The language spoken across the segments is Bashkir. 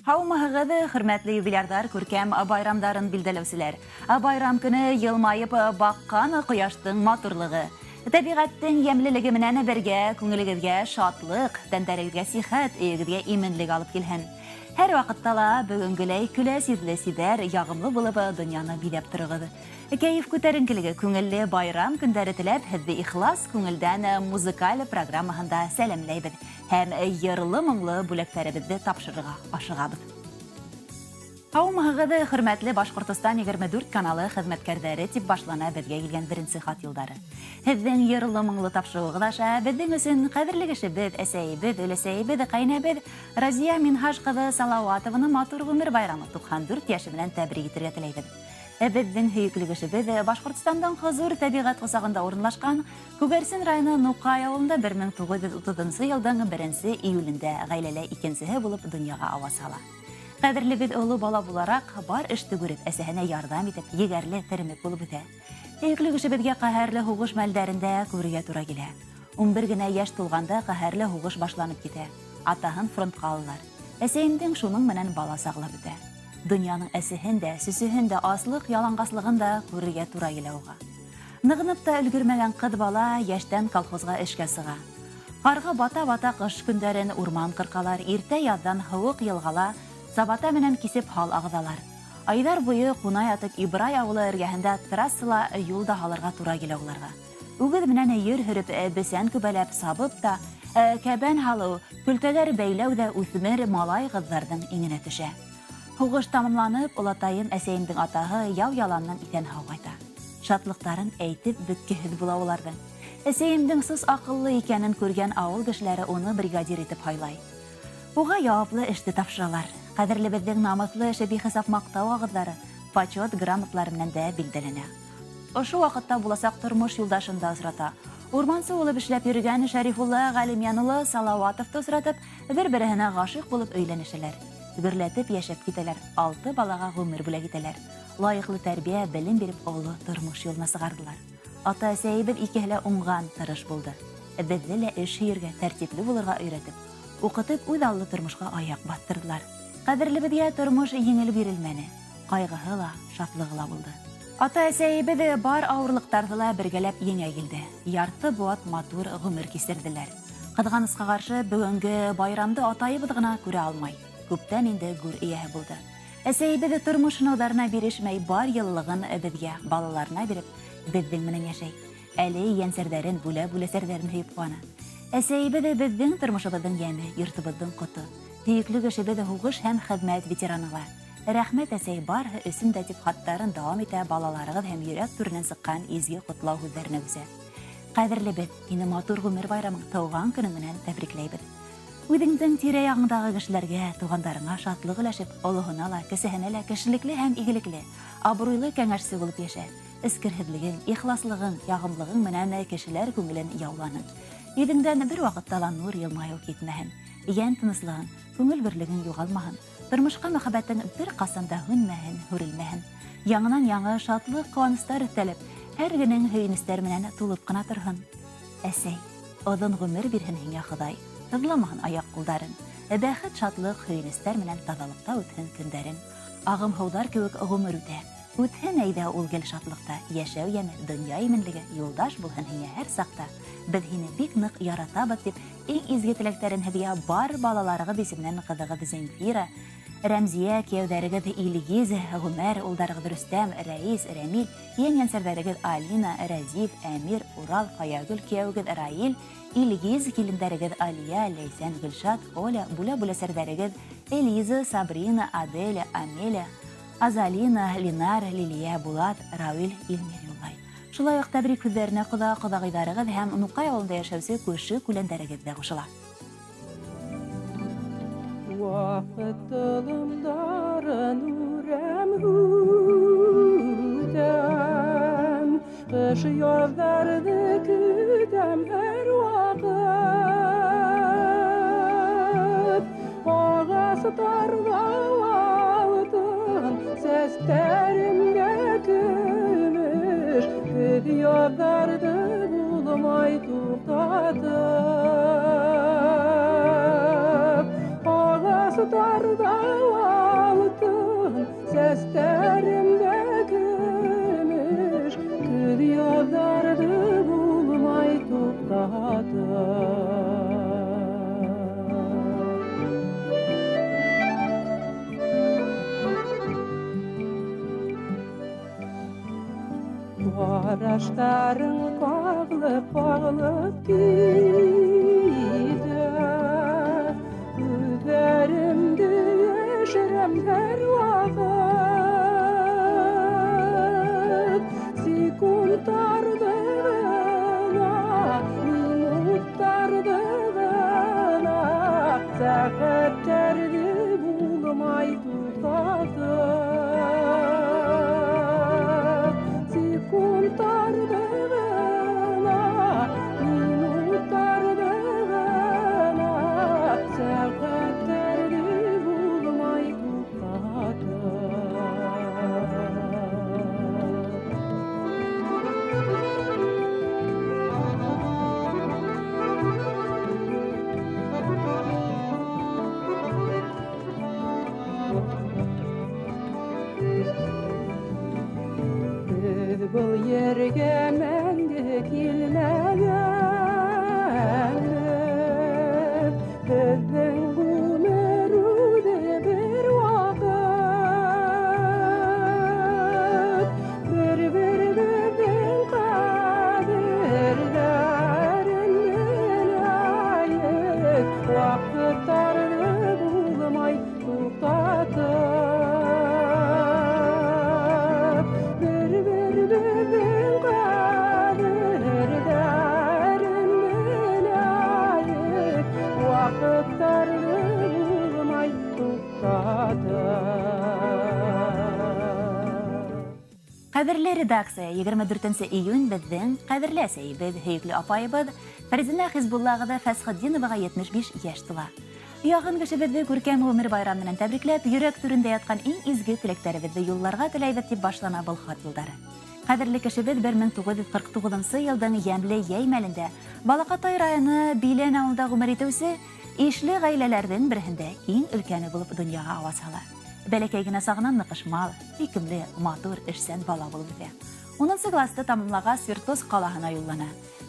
Һаумыһығыҙ, хөрмәтле юбилярҙар, күркәм байрамдарын билдәләүселәр. Байрам көнө йылмайып баҡҡан ҡояштың матурлығы, тәбиғәттең йәмлелеге менән бергә күңелегеҙгә шатлыҡ, тәндәрегеҙгә сихәт, өйөгөҙгә именлек алып килһен. Һәр ваҡытта ла бөгөнгөләй көләс йөҙлө, сибәр, яғымлы булып донъяны биҙәп тороғоҙ. Кәйеф күтәренкелеге, күңелле байрам көндәре теләп, һеҙҙе ихлас күңелдән музыкаль программаһында сәләмләйбеҙ. Һәм йырлы-моңло бүләктәребеҙҙе тапшырырға ашығабыҙ. Һаумыһығыҙ, хөрмәтле Башҡортостан 24 каналы хеҙмәткәрҙәре, тип башлана беҙгә килгән беренсе хат юлдары. Һеҙҙең йырлы-моңло тапшырыуығыҙ аша беҙҙең өсөн ҡәҙерле кешебеҙ, әсәйебеҙ, өләсәйебеҙ, ҡәйнәбеҙ Разия Минһаж ҡыҙы Салауатованы матур ғүмер байрамы 94 йәше менән тәбрик итергә теләйбеҙ. Беҙҙең һөйөклө кешебеҙ Башҡортостандың хозур тәбиғәт ҡосағында урынлашҡан Күгәрсен районы Нуҡай ауылында 1930 йылдың 1 июлендә ғаиләлә икенсеһе булып донъяға аваз һала. Ҡәҙерлебеҙ оло бала булараҡ, бар эште күреп, әсәһенә ярҙам итеп, егәрле, теремек булып үҫә. Һөйөклө кешебеҙгә ҡәһәрле һуғыш мәлдәрендә күрергә тура килә. 11 генә йәш тулғанда ҡәһәрле һуғыш башланып китә. Атаһын фронтка алалар. Әсәйемдең шуның менән бала сағы ла бөтә. Донъяның әсеһен дә, сөсөһөн дә, аслыҡ-яланғаслығын да күрергә тура килә уға. Нығынып та өлгөрмәгән ҡыҙ бала йәштән колхозға эшкә сыға. Ҡарға бата-бата ҡыш көндәрен урман ҡырҡалар, иртә яҙҙан һыуыҡ йылғала сабата менән кисеп һал ағыҙалар. Айҙар буйы ҡуна ятып Ибрай ауылы эргәһендә трассала юл да һалырға тура килә уларға. Үгеҙ менән ер һөрөп, бесән күбәләп сабып та, кәбән һалыу, көлтәләр бәйләү ҙә үҫмер малай-ҡыҙҙарҙың иңенә төшә. Һуғыш тамамланып, олатайым, әсәйемдең атаһы яу яланынан иҫән-һау ҡайта. Шатлыҡтарын әйтеп бөткөһөҙ була уларҙың. Әсәйемдең сос аҡыллы икәнен күргән ауыл кешеләре уны бригадир итеп һайлай. Уға яуаплы эште тапшыралар. Ҡәҙерлебеҙҙең намыҫлы эше бихисап маҡтау ҡағыҙҙары, почет грамоталары менән дә билдәләнә. Ошо ваҡытта буласаҡ тормош юлдашын да осрата. Урмансы булып эшләп йөрөгән Шәрифулла Ғәлимйән улы Салауатовты осратып, бер-береһенә ғашиҡ булып өйләнешәләр. Гөрләтеп яшәп китәләр, алты балаға ғүмер бүләк итәләр. Лаеҡлы тәрбиә, белем биреп оло тормош юлына сығардылар. Ата-әсәйебеҙ икеһе лә уңған, тырыш булды. Беҙҙе лә эш һөйөргә, тәртипле булырға өйрәтеп, уҡытып үҙ аллы тормошҡа аяҡ баҫтырҙылар. Ҡәҙерлебеҙгә тормош еңел бирелмәне. Ҡайғыһы ла, шатлығы ла булды. Ата-әсәйебеҙ бар ауырлыҡтарҙы ла бергәләп еңә килде. Ярты быуат матур ғүмер кисерҙеләр. Ҡыҙғанысҡа ҡаршы, бөгөнгө байрамды атайыбыҙ ғына күрә алмай. Күптән инде гүр эйәһе булды. Әсәйебеҙ тормош һынауҙарына бирешмәй, бар йылылығын беҙгә, балаларына биреп, беҙҙең менән йәшәй. Әле ейәнсәрҙәрен, бүлә-бүләсәрҙәрен һөйөп ҡыуана. Әсәйебеҙ беҙҙең тормошобоҙҙоң йәме, йортобоҙҙоң ҡото. Һөйөклө кешебеҙ һуғыш һәм хеҙмәт ветераны ла. Рәхмәт, әсәй, барыһы өсөн дә, тип хаттарын дауам итә балаларығыҙ һәм йөрәк түренән сыҡҡан изге ҡотлау һүҙҙәренә күсә. Ҡәҙерлебеҙ, һине матур ғүмер байрамың, тыуған көнөң менән тәбрикләйбеҙ. Үҙеңдең тирә-яғыңдағы кешеләргә, туғандарыңа шатлыҡ өләшеп, олоһона ла, кесеһенә лә кешелекле һәм игелекле, абруйлы кәңәшсе булып йәшә. Эскерһеҙлегең, ихласлығың, яғымлығың менән кешеләр күңелен яуланың. Йөҙөңдән бер ваҡытта ла нур йылмайыу китмәһен. Йән тыныслығың, күңел берлегең юғалмаһын. Тормошҡа мөхәббәтең бер ҡасан да һүнмәһен, һүрелмәһен. Яңынан-яңы шатлыҡ-ҡыуаныстар өҫтәлеп, һәр көнөң һөйөнөстәр менән тулып ҡына торһон. Әсәй, оҙон ғүмер бирһен һиңә Хоҙай, һыҙламаһын аяҡ-ҡулдарың. Бәхет-шатлыҡ, һөйөнөстәр менән таҙалыҡта үтһен көндәрең. Ағым һыуҙар кеүек ғүмер үтә. Үтһен әйҙә ул гел шатлыҡта, яшәү яме, донъя именлеге юлдаш булһын һиңә һәр саҡта. Беҙ һине бик ныҡ яратабыҙ, дип Иң изге теләктәрен һеҙгә бар балаларығыҙ исеменән ҡыҙығыҙ Земфира, Рәмзиә, кейәүҙәрегеҙ Илгиз, Ғүмәр, улдарығыҙ Рөстәм, Рәис, Рәмил, ейән-йәнсәрҙәрегеҙ Алина, Рәзиф, Әмир, Урал, Фаягөл, кейәүегеҙ Раил, Илгиз, килендәрегеҙ Алия, Ләйсән, Гөлшат, Оля, бүлә-бүләсәрҙәрегеҙ Элиза, Сабрина, Аделя, Амеля, Азалина, Линар, Лилия, Булат, Рауил, Илмир юллай. Шулай уҡ тәбрик һүҙҙәренә ҡоҙа-ҡоҙағыйҙарығыҙ һәм Нуҡай ауылында йәшәүсе күрше-күләндәрегеҙ ҙә ҡушыла. Ваҡыт толомдарын үрәм үтәм, Ҡыш яҙҙарҙы көтәм һәр ваҡыт. Ағастарҙа алтын, сәстәремдә көмөш, Көҙ яҙҙарҙы булмай туҡтатып. Ағастарҙа. Сәстәремдә көмөш, көҙ яҙҙарҙы булмай туҡтатып. Ҡараштарың ҡағылып-ҡағылып китә, күҙҙәремде йәшерәм һәр ваҡыт. Секундтарҙы ғына, минуттарҙы ғына, сәғәттәрҙе булмай туҡтатып. Секундтарҙы ғына, минуттарҙы ғына, сәғәттәрҙе булмай туҡтатып. Беҙ был ергә мәңге килмәгәнбеҙ, беҙҙең ғүмер үҙе бер ваҡыт. Бер-беребеҙҙең ҡәҙерҙәрен беләйек, ваҡыттарҙы булмай туҡтатып. Бер-беребеҙҙең ҡәҙерҙәрен беләйек, ваҡыттарҙы булмай туҡтатып. Ҡәҙерле редакция, 24 июнь беҙҙең ҡәҙерле әсәйебеҙ, һөйөклө апайыбыҙ Фәрзинә Хизбулла ҡыҙы Фәсхетдиноваға 75 йәш тула. Яҡын кешебеҙҙе күркәм ғүмер байрамы менән тәбрикләп, йөрәк түрендә ятҡан иң изге теләктәребеҙҙе юлларға теләйбеҙ тип башлана был хат юлдары. Ҡәҙерле кешебеҙ 1949 йылдың йәмле йәй мәлендә Балаҡатай районы Билән ауылында ғүмер итеүсе ишле ғаиләләрҙең береһендә иң өлкәне булып донъяға ауаз һала. Бәләкәй генә сағынан ныҡышмал, һөйкөмлө, матур, эшсән бала булып үҫә. 10 класты тамамлағас, Свердловск ҡалаһына юллана.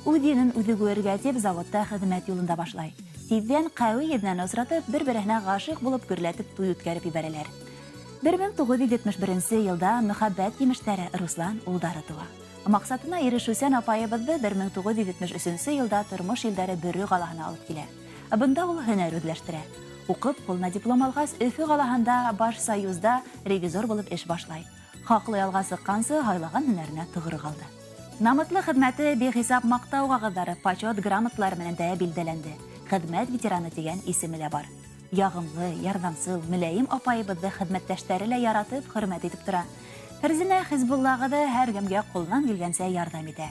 Үҙ йөнөн үҙе күрергә тип заводта хеҙмәт юлында башлай. Тиҙҙән ҡәүи еҙнәне осратып, бер-береһенә ғашиҡ булып гөрләтеп туй үткәреп ебәрәләр. 1971 йылда мөхәббәт емештәре Руслан улдары тыуа. Маҡсатына ирешеүсән апайыбыҙҙы 1973 йылда тормош елдәре Бөрө ҡалаһына алып килә. Бында ул һөнәр үҙләштерә. Уҡып, ҡулына диплом алғас, Өфө ҡалаһында Баш Союзда ревизор булып эш башлай. Хаҡлы ялға сыҡҡансы һайлаған һөнәренә тоғро ҡалды. Намыҫлы хеҙмәте бихисап маҡтау ҡағыҙҙары, почет грамоталары менән дә билдәләнде. Хеҙмәт ветераны тигән исеме лә бар. Яғымлы, ярҙамсыл, мөләйем апайыбыҙҙы хеҙмәттәштәре лә яратып, хөрмәт итеп тора. Фәрзинә Хизбулла ҡыҙы һәр кемгә ҡулынан килгәнсә ярҙам итә.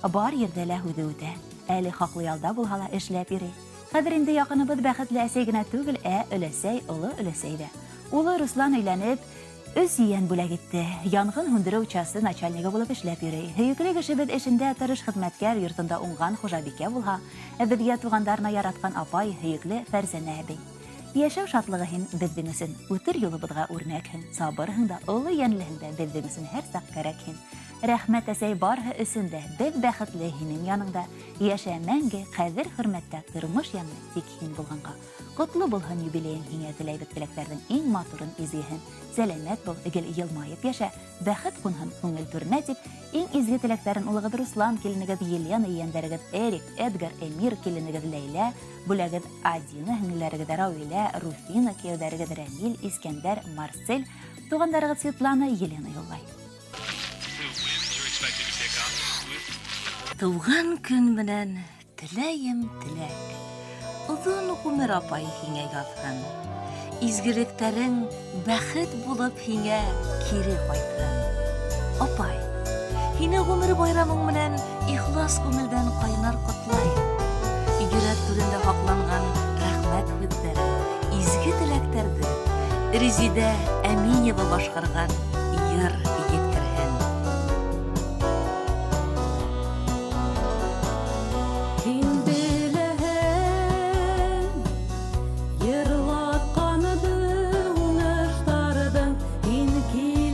Бар ерҙә лә һүҙе үтә. Әле хаҡлы ялда булһа ла эшләп йөрөй. Хәҙер инде яҡыныбыҙ бәхетле әсәй генә түгел, ә өләсәй, оло өләсәй ҙә. Улы Руслан өйләнеп, өс ейән бүләк итте. Янғын һүндереү часты начальнигы булып эшләп йөрөй. Һөйөклө кешебеҙ эшендә тырыш хеҙмәткәр, йортонда уңған хужабикә булһа, ә беҙгә туғандарына яратҡан апай, һөйөклө Фәрзәнә әбей. Йәшәү шатлығы һин беҙҙең өсөн, үтер юлыбыҙға үрнәкһең, сабырһың да, оло йәнлеһең дә беҙҙең өсөн һәр саҡ кәрәкһең. Рәхмәт, әсәй, барыһы өсөн дә, беҙ бәхетле һинең яныңда. Йәшә мәңге, ҡәҙер хөрмәттә, тормош йәмле тик һин булғанға. Ҡотло булһын юбилейың һиңә, теләйбеҙ теләктәрҙең иң матурын, изгеһен. Сәләмәт бул, гел йылмайып йәшә, бәхет ҡунһын күңел түренә тип, иң изге теләктәрен улығыҙ Руслан, киленегеҙ Елена, ейәндәрегеҙ Эрик, Эдгар, Эмир, киленегеҙ Ләйлә, бүләгеҙ Адина, һеңлеләрегеҙ Рауилә, Руфина, кейәүҙәрегеҙ Рәмил, Искәндәр, Марсель, туғандарығыҙ Светлана, Елена юллай. Тыуған көн менән теләйем теләк, оҙон ғүмер апай һиңә яҙһын. Изгелектәрең бәхет булып һиңә кире ҡайтһын. Апай, һине ғүмер байрамың менән ихлас күңелдән ҡайнар ҡотлайым. Йөрәк түрендә һаҡланған рәхмәт һүҙҙәрен, изге теләктәрҙе Резидә Әминева башҡарған йыр еткерһен. Һин беләһең, йырлатҡанды уңыштарҙың, һин киләһең.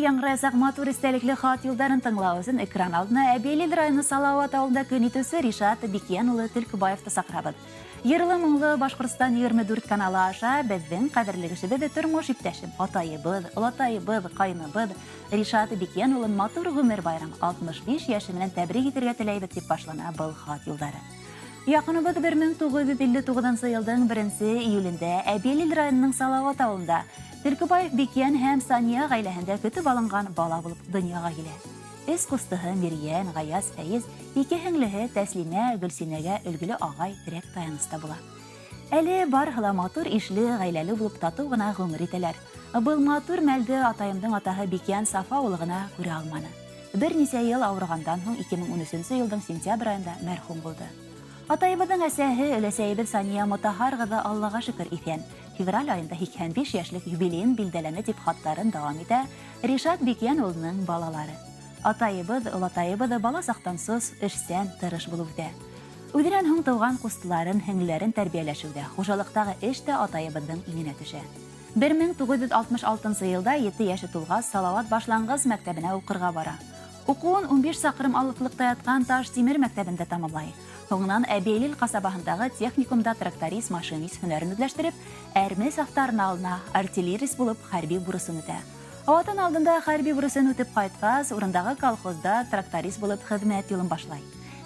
яңғыраясаҡ матур эстәлекле хат юлдарын тыңлау өсөн экран алдына Әбйәлил районы Салауат ауылында көн итеүсе Ришат Бикйән улы Төлкөбаевты саҡырабыҙ. Йырлы моңло Башҡортостан 24 каналы аша беҙҙең ҡәҙерле кешебеҙ, тормош иптәшем, атайыбыҙ, олатайыбыҙ, ҡайныбыҙ Ришат Бикйән улын матур ғүмер байрамы 65 йәше менән тәбрик итергә теләйбеҙ, тип башлана был хат юлдары. Яҡыныбыҙ 1959 йылдың 1 июлендә Әбйәлил районының Салауат ауылында Төлкөбаев Бикйән һәм Сания ғаиләһендә көтөп алынған бала булып донъяға килә. Өс ҡустыһы Мирйән, Ғаяз, Фәйез, ике һеңлеһе Тәслимә, Гөлсинәгә өлгөлө ағай терәк таяныста була. Әле барыһы ла матур ишле, ғаиләле булып татыу ғына ғүмер итәләр. Был матур мәлде атайымдың атаһы Бикйән Сафа улы ғына күрә алманы. Бер нисә йыл ауырығандан һуң 2013 йылдың сентябрь айында мәрхүм булды. Атайыбыҙҙың әсәһе, өләсәйебеҙ Сания Мотаһар ҡыҙы Аллаға шөкөр иҫән. Февраль айында 85 йәшлек юбилейын билдәләне, тип хаттарын дауам итә Ришат Бикйән улының балалары. Атайыбыҙ, олатайыбыҙ бала саҡтан сос, эшсән, тырыш булып үҫә. Үҙенән һуң тыуған ҡустыларын, һеңлеләрен тәрбиәләшеүҙә, хужалыҡтағы эш тә атайыбыҙҙың иңенә төшә. 1966 йылда 7 йәше тулғас Салауат башланғыс мәктәбенә уҡырға бара. Уҡыуын 15 саҡрым алыҫлыҡта ятҡан Таш Тимер мәктәбендә тамамлай. Һуңынан Әбйәлил ҡасабаһындағы техникумда тракторист, машинист һөнәрен үҙләштереп, әрме сафтарына алына, артиллерист булып хәрби бурысын үтә. Ватан алдында хәрби бурысын үтеп ҡайтҡас, урындағы колхозда тракторист булып хеҙмәт юлын башлай.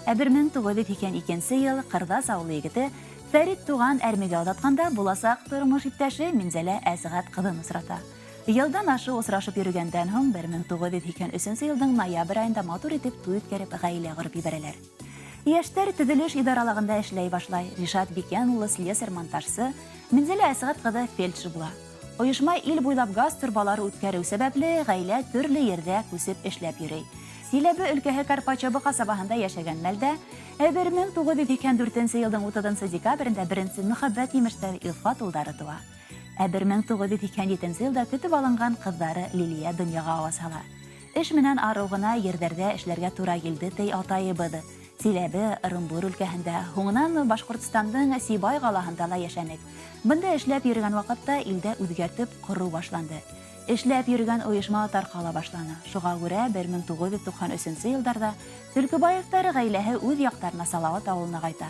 Ә 1982 йыл Ҡырҙас ауылы егете Фәрит туған әрмегә оҙатҡанда буласаҡ тормош иптәше Минзәлә Әсғәт ҡыҙын осрата. Йылдан ашыу осрашып йөрөгәндән һуң 1983 йылдың ноябрь айында матур итеп туй үткәреп ғаилә ҡороп ебәрәләр. Йәштәр төҙөлөш идаралығында эшләй башлай. Ришат Бикйән улы слесарь-монтажсы, Минзәлә Әсғәт ҡыҙы фельдшер була. Ойошма ил буйлап газ торбалары үткәреү сәбәпле ғаилә төрлө ерҙә күсеп эшләп йөрөй. Силәбе өлкәһе Карпачобо ҡасабаһында йәшәгән мәлдә 1984 йылдың 30 декабрендә беренсе мөхәббәт емештәре Илфат улдары тыуа. Ә 1987 йылда көтөп алынған ҡыҙҙары Лилиә донъяға ауаз һала. Эш менән арыу ғына ерҙәрҙә эшләргә тура килде, ти атайыбыҙ. Силәбе, Ырымбур өлкәһендә, һуңынан Башҡортостандың Сибай ҡалаһында ла йәшәнек. Бында эшләп йөрөгән ваҡытта илдә үҙгәртеп ҡороу башланды. Эшләп йөрөгән ойошма тарҡала башланы. Шуға күрә 1993 йылдарҙа Төлкөбаевтар ғаиләһе үҙ яҡтарына Салауат ауылына ҡайта.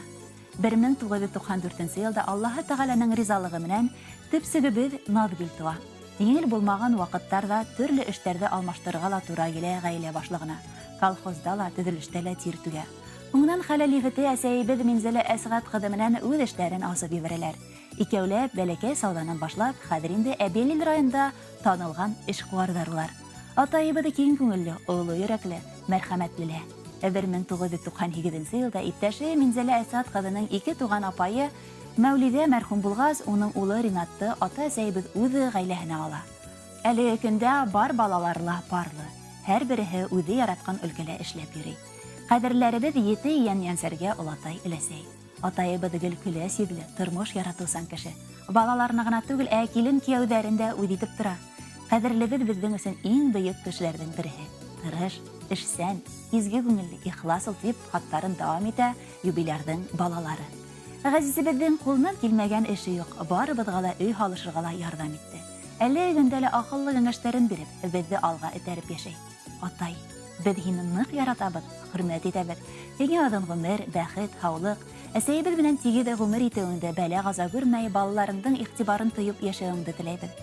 1994 йылда Аллаһы Тәғәләнең ризалығы менән төпсөгөбөҙ Наҙгөл тыуа. Еңел булмаған ваҡыттарҙа төрлө эштәрҙе алмаштырырға ла тура килә ғаилә башлығына. Колхозда ла, төҙөлөштә лә тир түгә. Һуңынан хәләл егете әсәйебеҙ Минзәлә Әсғәт ҡыҙы менән үҙ эштәрен асып ебәрәләр. Икәүләп бәләкәй сауҙанан башлап, хәҙер инде Әбйәлил районында танылған эшҡыуарҙар улар. Атайыбыҙ киң күңелле, оло йөрәкле, мәрхәмәтле лә. 1998 йылда иптәше Минзәлә Әсғәт ҡыҙының ике туған апайы Мәүлиҙә мәрхүм булғас, уның улы Ринатты ата-әсәйебеҙ үҙ ғаиләһенә ала. Әлеге көндә бар балалары ла парлы. Һәр береһе үҙе яратҡан өлкәлә эшләп йөрөй. Ҡәҙерләребеҙ ете йән йәнсәргә олатай өләсәй. Атайыбыҙ гел көләс йөҙлө, тормош яратыусан кеше. Балаларына ғына түгел, ә килен кейәүҙәрен дә үҙ итеп тора. Ҡәҙерлебеҙ беҙҙең өсөн иң бөйөк кешеләрҙең береһе. Тырыш, эшсән, изге күңелле, ихлас ул, тип хаттарын дауам итә юбилярҙың балалары. Ғәзизебеҙҙең ҡулынан килмәгән эше юҡ, барыбыҙға ла өй һалышырға ла ярҙам итте. Әле көндә лә аҡыллы кәңәштәрен биреп, беҙҙе алға этәреп йәшәй. Атай, беҙ һине ныҡ яратабыҙ, хөрмәт итәбеҙ. Һиңә оҙон ғүмер, бәхет, һаулыҡ, әсәйебеҙ менән тигеҙ ғүмер итеүеңде, бәлә-ҡаза күрмәй, балаларыңдың иғтибарын тойоп йәшәүеңде теләйбеҙ.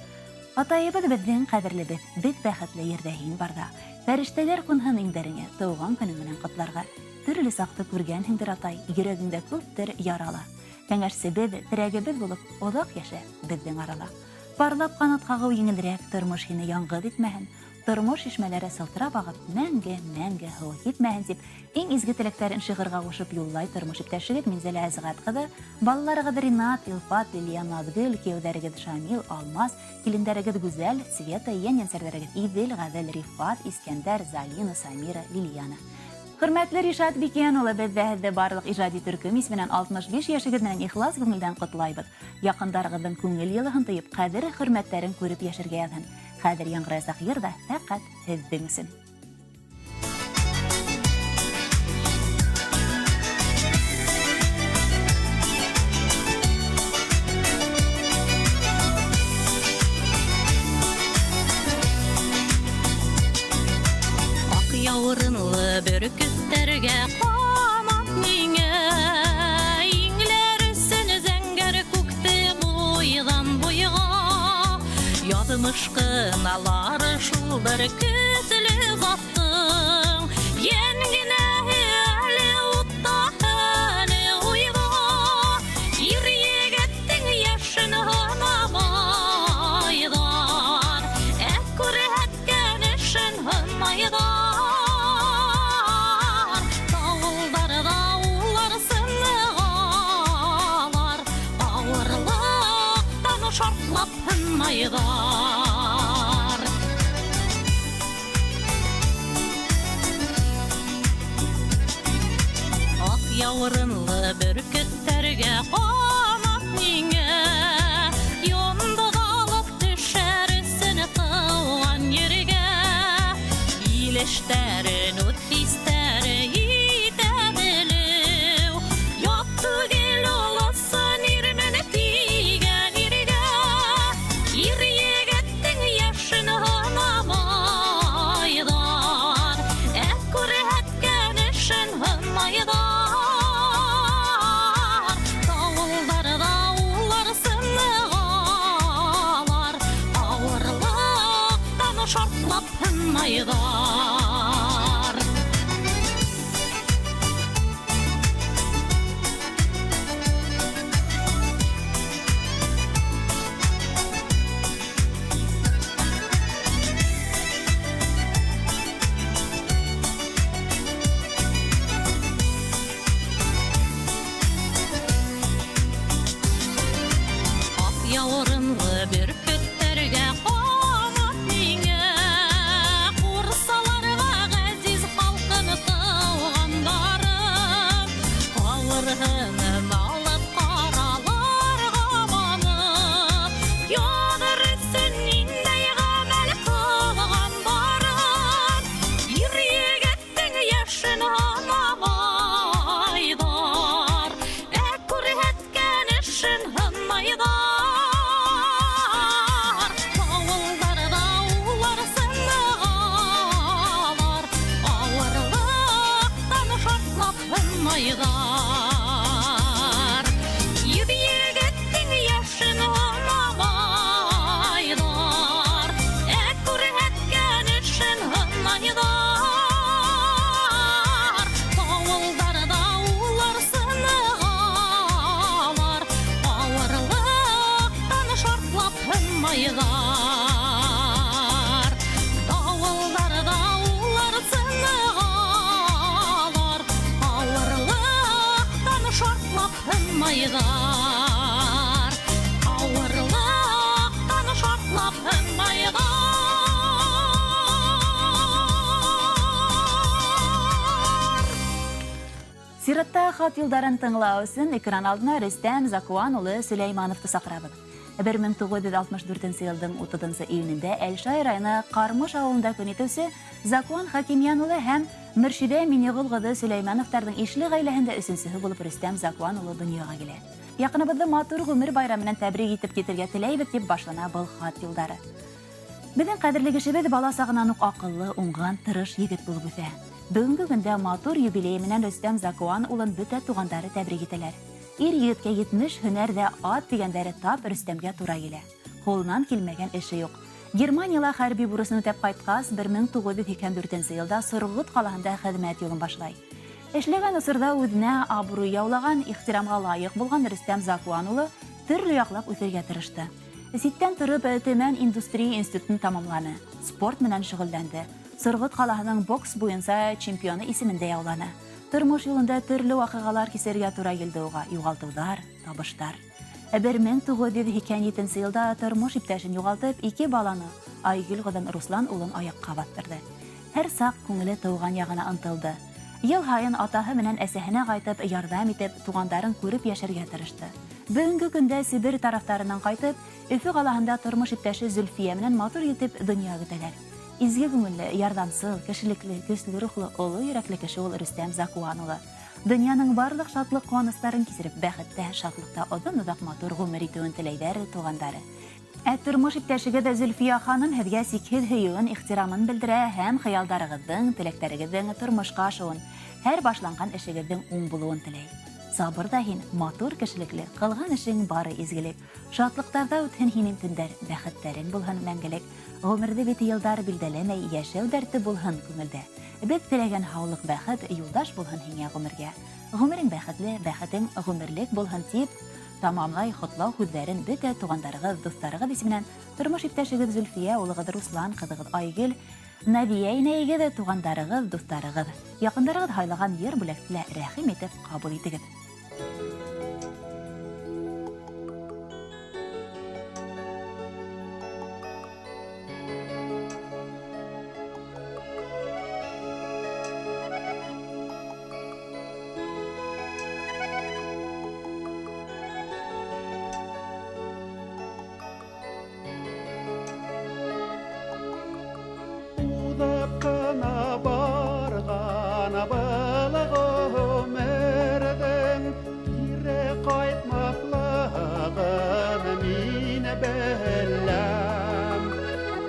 Атайыбыҙ беҙҙең ҡәҙерлебеҙ, беҙ бәхетле ерҙә һин барҙа. Фәрештәләр ҡунһын иңдәреңә, тыуған көнөң менән ҡотларға. Төрлө саҡты күргәнһеңдер, атай, йөрәгеңдә күптер ярала. Кәңәшсебеҙ, терәгебеҙ булып, оҙаҡ йәшә беҙҙең арала. Парлап ҡанат ҡағыу еңелерәк, тормош һине яңғыҙ итмәһен. Тормош шишмәләре сылтырап ағып, мәңге, мәңге һыуы кипмәһен, тип иң изге теләктәрен шиғырға ҡушып юллай тормош иптәшегеҙ Минзәлә Әсғәт ҡыҙы, балаларығыҙ Ринат, Илфат, Лилия, Наҙгөл, кейәүҙәрегеҙ Шамил, Алмаз, килендәрегеҙ Гүзәл, Света, йән-йәнсәрҙәрегеҙ Иҙел, Ғәҙел, Рифат, Искәндәр, Залина, Самира, Лилиана. Хөрмәтле Ришат Бикйән улы, беҙ ҙә һеҙҙе барлыҡ ижади төркөм исеменән 65 йәшегеҙ менән ихлас күңелдән ҡотлайбыҙ. Яҡындарығыҙҙың күңел йылыһын тойоп, ҡәҙер-хөрмәттәрен күреп йәшәргә яҙһын. Хәҙер яңғыраясаҡ йыр ҙа фәҡәт һеҙҙең өсөн. яурынлы бөркөттәргә ҡанат миңә. Иңләр өсөн зәңгәр күкте буйҙан буйға. Яҙмыш ҡыналар шул бер көслө заттың. Йән генәһе әле утта, әле уйҙа. Ир егеттең йәшен һынамайҙар, ә күрһәткән эшен һынайҙар. Тауылдарҙа улар сынығалар, ауырлыҡтан шартлап һынайҙар. Аҡ яурынлы бөркөттәргә ҡанат миңә. Йондоҙ алып төшәр өсөн тыуған ергә. Ил эштәрен үҙ хистәре итә белеү. Ят түгел ул ысын ирмен тигән иргә. Ир егеттең йәшен һынамайҙар, ә күрһәткән эшен һынайҙар. Тауылдарҙа улар сынығалар, ауырлыҡтан шартлап һынайҙар. Аҡ яурынлы бөркөттәргә ҡанат миңә. Ҡурсаларға ғәзиз халҡын тыуғандарын. Ҡауырһынын алып ҡараларға манып, яҙыр өсөн ниндәй ғәмәл ҡылғандарын. Ир егеттең йәшен һанамайҙар, ә күрһәткән эшен һынайҙар. Тауылдарҙа улар сынығалар, ауырлыҡтан шартлап һынайҙар. Ир егеттең йәшен һанамайҙар, ә күрһәткән эшен һынайҙар. Тауылдарҙа улар сынығалар, ауырлыҡтан шартлап һынайҙар. Тауылдарҙа улар сынығалар, ауырлыҡтан шартлап һынайҙар. Ауырлыҡтан шартлап һынайҙар. Сиратта хат юлдарын тыңлау өсөн экран алдына Рөстәм Закуан улы Сөләймановты саҡырабыҙ. Бер мең туғыҙ йөҙ алтмыш дүртенсе йылдың утыҙынсы июнендә Әлшай районы Ҡармыш ауылында көн итеүсе Закуан Хакимйән улы һәм Мөршиҙә Минеғол ҡыҙы Сөләймәновтарҙың ишле ғаиләһендә өсөнсөһө булып Рөстәм Закуан улы донъяға килә. Яҡыныбыҙҙы матур ғүмер байрамы менән тәбрик итеп китергә теләйбеҙ, тип башлана был хат юлдары. Беҙҙең ҡәҙерле кешебеҙ бала сағынан уҡ аҡыллы, уңған, тырыш егет булып үҫә. Бөгөнгө көндә матур юбилей менән Рөстәм Закуан улын бөтә туғандары тәбрик итәләр. Ир егеткә 70 һөнәр ҙә ат тигәндәре тап Рөстәмгә тура килә. Ҡулынан килмәгән эше юҡ. Германияла хәрби бурысын үтәп ҡайтҡас, бер мең туғыҙ йөҙ һикһән дүртенсе йылда Сорғот ҡалаһында хеҙмәт юлын башлай. Эшләгән осорҙа үҙенә абруй яулаған, ихтирамға лайыҡ булған Рөстәм Закуан улы төрлө яҡлап үҫергә тырышты. Ситтән тороп Төмән индустрия институтын тамамланы, спорт менән шөғөлләнде. Сорғот ҡалаһының бокс буйынса чемпионы исемен дә яуланы. Тормош юлында төрлө ваҡиғалар кисергә тура килде уға, юғалтыуҙар, табыштар. Бер мең туғыҙ йөҙ һикһән етенсе йылда тормош иптәшен юғалтып, ике баланы Айгөл ҡыҙын Руслан улын аяҡҡа баҫтырҙы. Һәр саҡ күңеле тыуған яғына ынтылды. Йыл һайын атаһы менән әсәһенә ҡайтып, ярҙам итеп, туғандарын күреп йәшәргә тырышты. Бөгөнгө көндә Себер тарафтарынан ҡайтып, Өфө ҡалаһында тормош иптәше Зөлфиә менән матур итеп донъя көтәләр. Изге күңелле, ярҙамсыл, кешелекле, көслө рухлы, оло йөрәкле кеше ул Рөстәм Закуан улы. Донъяның барлыҡ шатлыҡ ҡыуаныстарын кисереп, бәхеттә, шатлыҡта оҙон-оҙаҡ матур ғүмер итеүен теләйҙәр туғандары. Ә тормош иптәшегеҙ Зөлфиә ханым һеҙгә сикһеҙ һөйөүен, ихтирамын белдерә һәм хыялдарығыҙҙың, теләктәрегеҙҙең тормошҡа ашыуын, һәр башланған эшегеҙҙең уң булыуын теләй. Сабыр ҙа һин, матур кешелекле, ҡылған эшең бары изгелек. Шатлыҡтарҙа үтһен һинең көндәр, бәхеттәрең булһын мәңгелек. Ғүмерҙе бит йылдар билдәләмәй, йәшәү дәрте булһын күңелдә. Беҙ теләгән һаулыҡ, бәхет юлдаш булһын һиңә ғүмергә. Ғүмерең бәхетле, бәхетең ғүмерлек булһын тип тамамлай ҡотлау һүҙҙәрен бөтә туғандарығыҙ, дуҫтарығыҙ исеменән тормош иптәшегеҙ Зөлфиә, улығыҙ Руслан, ҡыҙығыҙ Айгөл, Нәбиә инәйегеҙ, туғандарығыҙ, дуҫтарығыҙ, яҡындарығыҙ һайлаған йыр бүләкте лә рәхим итеп ҡабул итегеҙ. Уҙып ҡына барған был ғүмерҙең кире ҡайтмаҫлығын мин беләм.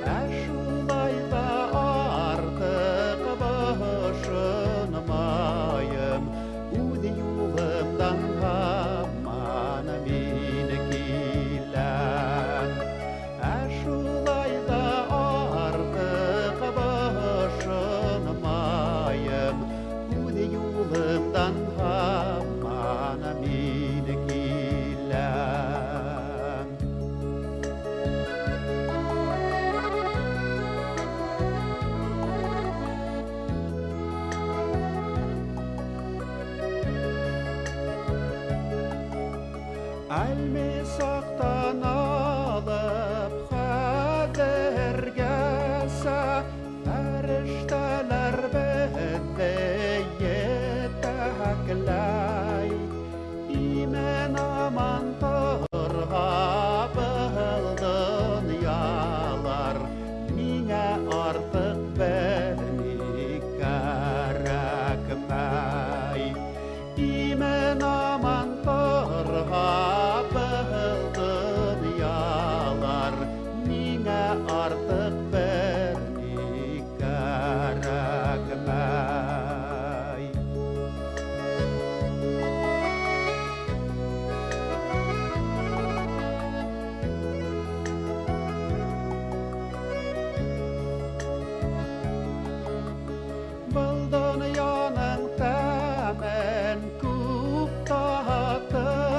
Ә шулай ҙа артыҡ бошонмайым, үҙ юлымдан һаман мин киләм. Ә шулай ҙа артыҡ бошонмайым, үҙ юлымдан һаман мин киләм. Әлмисаҡтан алып хәҙергәсә фәрештәләр беҙҙе етәкләй. Имен-аман торһа был донъялар, миңә артыҡ бер ни кәрәкмәй. Имен-аман торһа был донъялар, миңә артыҡ бер ни кәрәкмәй. Был донъяның тәмен күп татыным,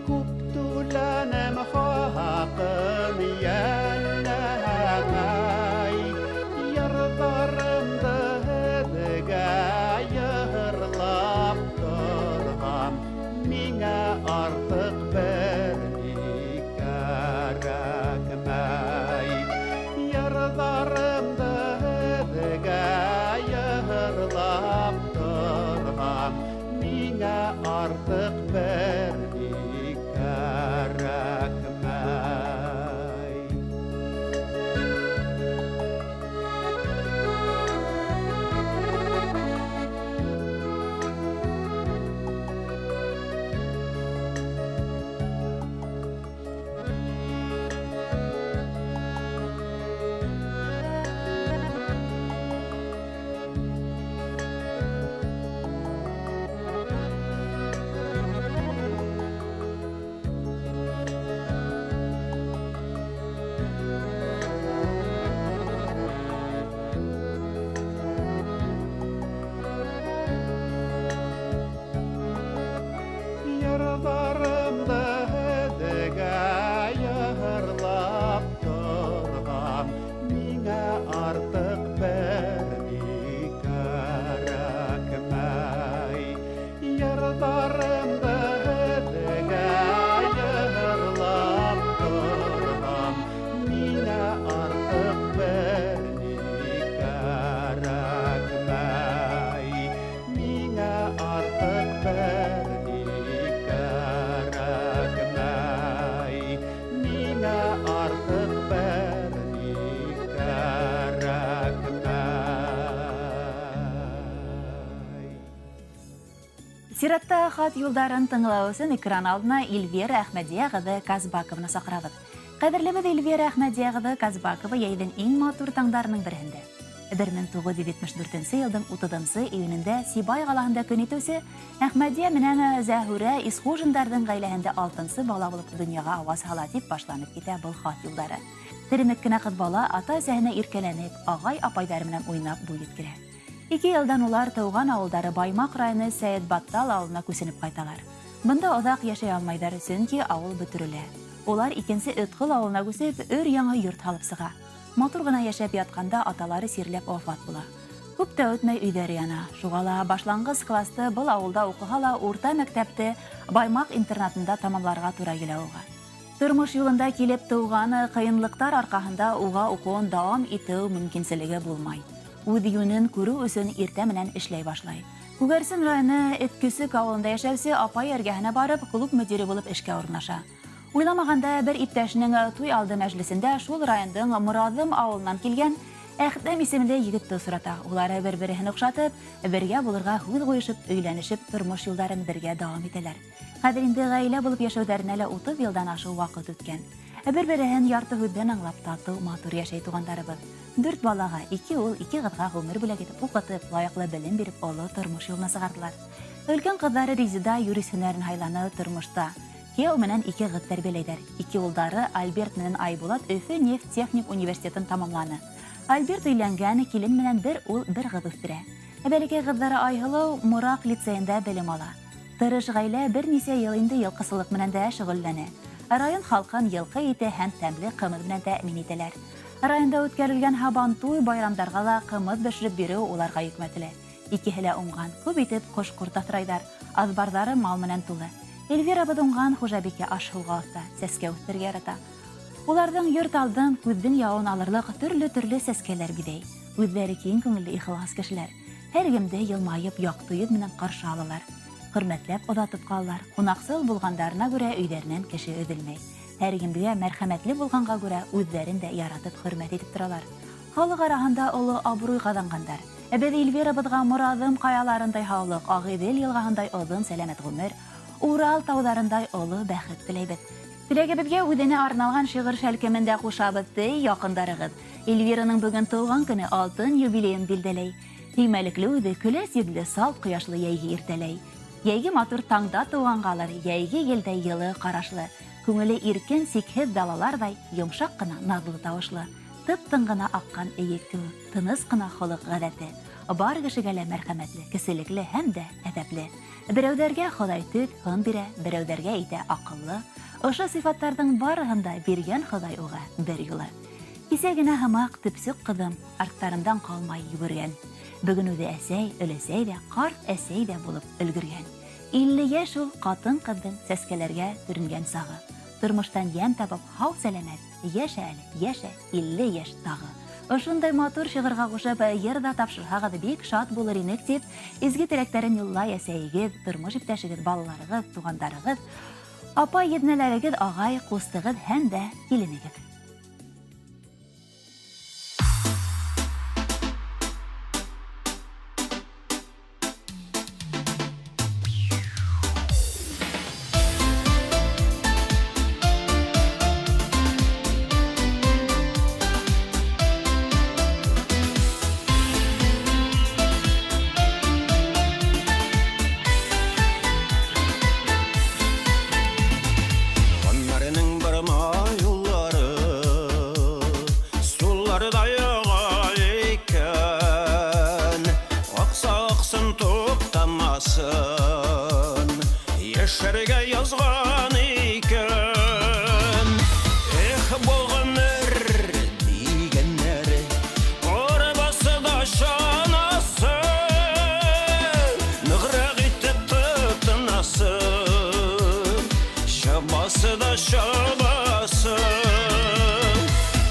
күп түләнем хаҡын йәлләмәй. Йырҙарымды һеҙгә йырлап торһам, миңә артыҡ бер ни кәрәкмәй. Йырҙарымды һеҙгә йырлап торһам, миңә артыҡ бер ни кәрәкмәй. Йырҙарымды һеҙгә йырлап торһам, миңә артыҡ бер ни кәрәкмәй. Йырҙарымды һеҙгә йырлап торһам, миңә артыҡ бер ни кәрәкмәй. Миңә артыҡ бер ни кәрәкмәй. Миңә артыҡ бер ни кәрәкмәй. Сиратта хат юлдарын тыңлау өсөн экран алдына Эльвира Әхмәдиә ҡыҙы Казбакованы саҡырабыҙ. Ҡәҙерлебеҙ Эльвира Әхмәдиә ҡыҙы Казбакова йәйҙең иң матур таңдарының береһендә. 1974 йылдың 30 июнендә Сибай ҡалаһында көн итеүсе Әхмәдиә менән Зәһүрә Исхужиндарҙың ғаиләһендә 6-нсы бала булып донъяға ауаз һала тип башланып китә был хат юлдары. Теремек кенә ҡыҙ бала ата-әсәһенә иркәләнеп, ағай-апайҙары менән уйнап буй еткерә. 2 йылдан улар тыуған ауылдары Баймаҡ районы Сәйетбаттал ауылына күсенеп ҡайталар. Бында оҙаҡ йәшәй алмайҙар, сөнки ауыл бөтөрөлә. Улар икенсе Өтҡол ауылына күсеп, өр яңы йорт һалып сыға. Матур ғына йәшәп ятҡанда аталары сирләп вафат була. Күп тә үтмәй өйҙәре яна. Шуға ла башланғыс класты был ауылда уҡыһа ла урта мәктәпте Баймаҡ интернатында тамамларға тура килә уға. Тормош юлында килеп тыуған ҡыйынлыҡтар арҡаһында уға уҡыуын дауам итеү мөмкинселеге булмай. Үҙ йүнен күреү өсөн иртә менән эшләй башлай. Күгәрсен районы Эткөсөк ауылында йәшәүсе апай эргәһенә барып, клуб мөдире булып эшкә урынлаша. Уйламағанда бер иптәшенең туй алды мәжлесендә шул райондың Мораҙым ауылынан килгән Әхтәм исемле егетте осрата. Улары бер-береһен оҡшатып, бергә булырға һүҙ ҡуйышып, өйләнешеп, тормош юлдарын бергә дауам итәләр. Хәҙер инде ғаилә булып йәшәүҙәренә лә 30 йылдан ашыу ваҡыт үткән. Бер-береһен ярты һүҙҙән аңлап, татыу, матур йәшәй туғандарыбыҙ. 4 балаға, 2 ул, 2 ҡыҙға ғүмер бүләк итеп, уҡытып, лайыҡлы белем биреп, оло тормош юлына сығарҙылар. Өлкән ҡыҙҙары Резида юрист һөнәрен һайланы тормошта. Кейәү менән 2 ҡыҙ тәрбиәләйҙәр. 2 улдары Альберт менән Айбулат Өфө нефть техник университетын тамамланы. Альберт өйләнгән, килен менән бер ул, бер ҡыҙ үҫтерә. Бәләкәй ҡыҙҙары Айһылыу Мораҡ лицейында белем ала. Тырыш ғаилә бер нисә йыл инде йылҡысылыҡ менән дә шөғөлләнә. Район халҡын йылҡы ите һәм тәмле ҡымыҙ менән тәьмин итәләр. Районда үткәрелгән һабантуй байрамдарға ла ҡымыҙ бешереп биреү уларға йөкмәтелә. Икеһе лә уңған, күп итеп ҡош-ҡорт аҫрайҙар. Аҙбарҙары мал менән тулы. Эльвирабыҙ уңған хужабикә аш-һыуға оҫта, сәскә үҫтерергә ярата. Уларҙың йорт алдын күҙҙең яуын алырлыҡ төрлө-төрлө сәскәләр биҙәй. Үҙҙәре киң күңелле ихлас кешеләр. Һәр кемде йылмайып, яҡты йөҙ менән ҡаршы алалар. Хөрмәтләп оҙатып ҡалалар. Ҡунаҡсыл булғандарына күрә өйҙәренән кеше өҙөлмәй. Һәр кемгә мәрхәмәтле булғанға күрә үҙҙәрен дә яратып хөрмәт итеп торалар. Халыҡ араһында оло абруй ҡаҙанғандар. Беҙ Эльвирабыҙға Мораҙым ҡаяларындай һаулыҡ, Ағиҙел йылғаһындай оҙон сәләмәт ғүмер, Урал тауҙарындай оло бәхет теләйбеҙ. Теләгебеҙгә үҙенә арналған шиғыр шәлкемен дә ҡушабыҙ, ти яҡындарығыҙ. Эльвираның бөгөн тыуған көнө алтын юбилейын билдәләй. Һөймәлекле үҙе көләс йөҙлө, салт ҡояшлы йәйге иртәләй. Йәйге матур таңда тыуғанғалыр, йәйге елдәй йылы ҡарашлы. Күңеле иркен, сикһеҙ далаларҙай, йомшаҡ ҡына наҙлы тауышлы. Тып-тын ғына аҡҡан эйек кеүек, тыныс ҡына холоҡ ғәҙәте. Бар кешегә лә мәрхәмәтле, кеселекле һәм дә әҙәпле. Берәүҙәргә Хоҙай төҫ, һын бирә, берәүҙәргә итә аҡыллы. Ошо сифаттарҙың барыһын да биргән Хоҙай уға бер юлы. Кисә генә һымаҡ төпсөк ҡыҙым арттарымдан ҡалмай йүгергән. Бөгөн үҙе әсәй, өләсәй ҙә, ҡарт әсәй ҙә булып өлгөргән. 50 йәш ул ҡатын-ҡыҙҙың сәскәләргә төрөнгән сағы. Тормоштан йәм табып, һау сәләмәт, йәшә әле, йәшә, 50 йәш тағы. Ошондай матур шиғырға ҡушып, йыр ҙа тапшырһағыҙ бик шат булыр инек тип, изге теләктәрен юллай әсәйегеҙ, тормош иптәшегеҙ, балаларығыҙ, туғандарығыҙ, апай еҙнәләрегеҙ, ағай, ҡустығыҙ һәм дә киленегеҙ. Йәшәргә язган икән. Эх, бу гомер дигәннәре, арбасы да чанасы, ныграк итеп тотынасы, чабасы да чабасы.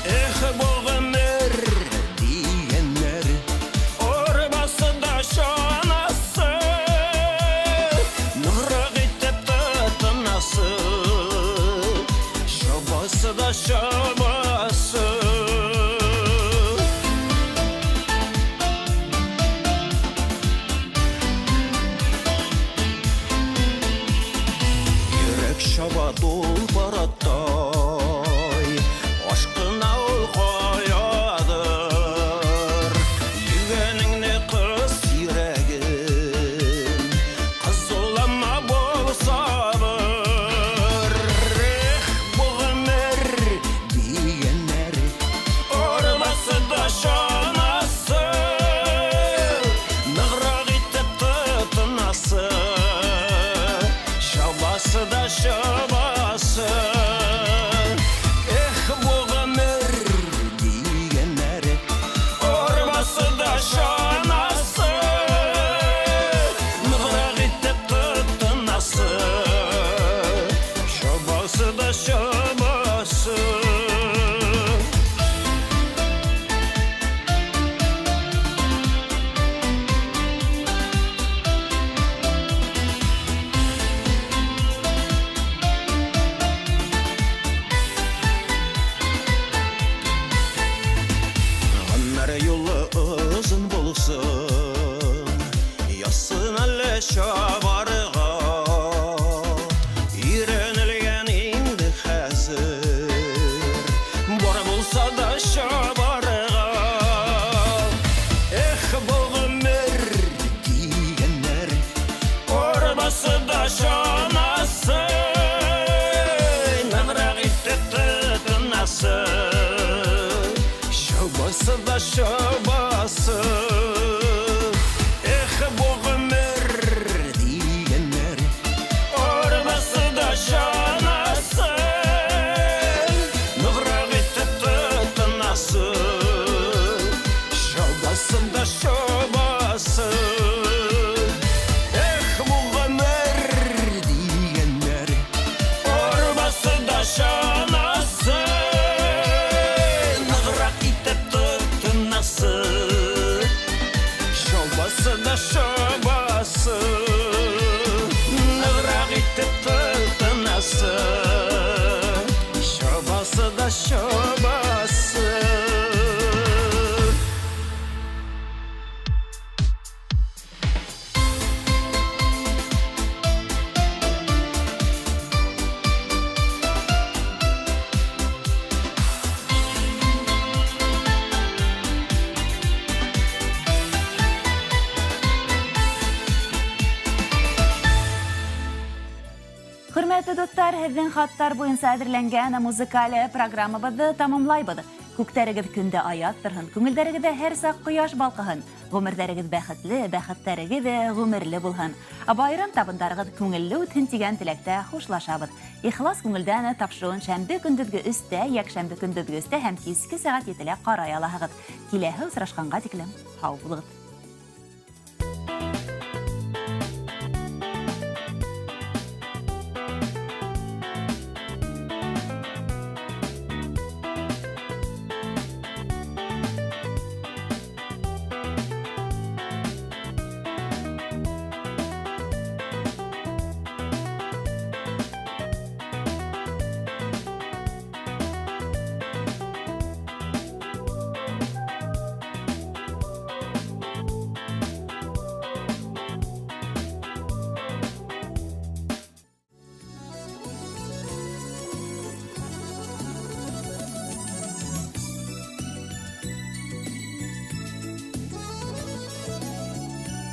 Эх, бу гомер дигәннәре, арбасы да чанасы, ныграк итеп тотынасы, чабасы да чабасы. Йөрәк чаба тулпар атта, чабарга Өйрәнелгән инде хәзер Бар булса да чабарга Эх, бу гомер дигәннәр Арбасы да чанасы Ныграк итеп тотынасы Чабасы да чабасы Эх, бу гомер дигәннәр Арбасы да чанасы Ныграк итеп тотынасы Чабасы да чабасы Эх, бу гомер дигәннәр Арбасы да чанасы Ныграк итеп тотынасы Чабасы да чабасы Ныграк итеп тотынасы Чабасы да чабасы. Хөрмәтле дуҫтар, һеҙҙең хаттар буйынса әҙерләнгән музыкаль программабыҙҙы тамамлайбыҙ. Күктәрегеҙ көндә аяҙ торһон, күңелдәрегеҙҙә һәр саҡ ҡояш балҡыһын, ғүмерҙәрегеҙ бәхетле, бәхеттәрегеҙ ғүмерле булһын. Байрам табындарығыҙ күңелле үтһен тигән теләктә хушлашабыҙ. Ихлас күңелдән тапшырыуын шәмбе көндөҙгө өстә, йәкшәмбе көндөҙгө өстә һәм киске сәғәт етелә ҡарай алаһығыҙ. Киләһе осрашҡанға тиклем һау булығыҙ.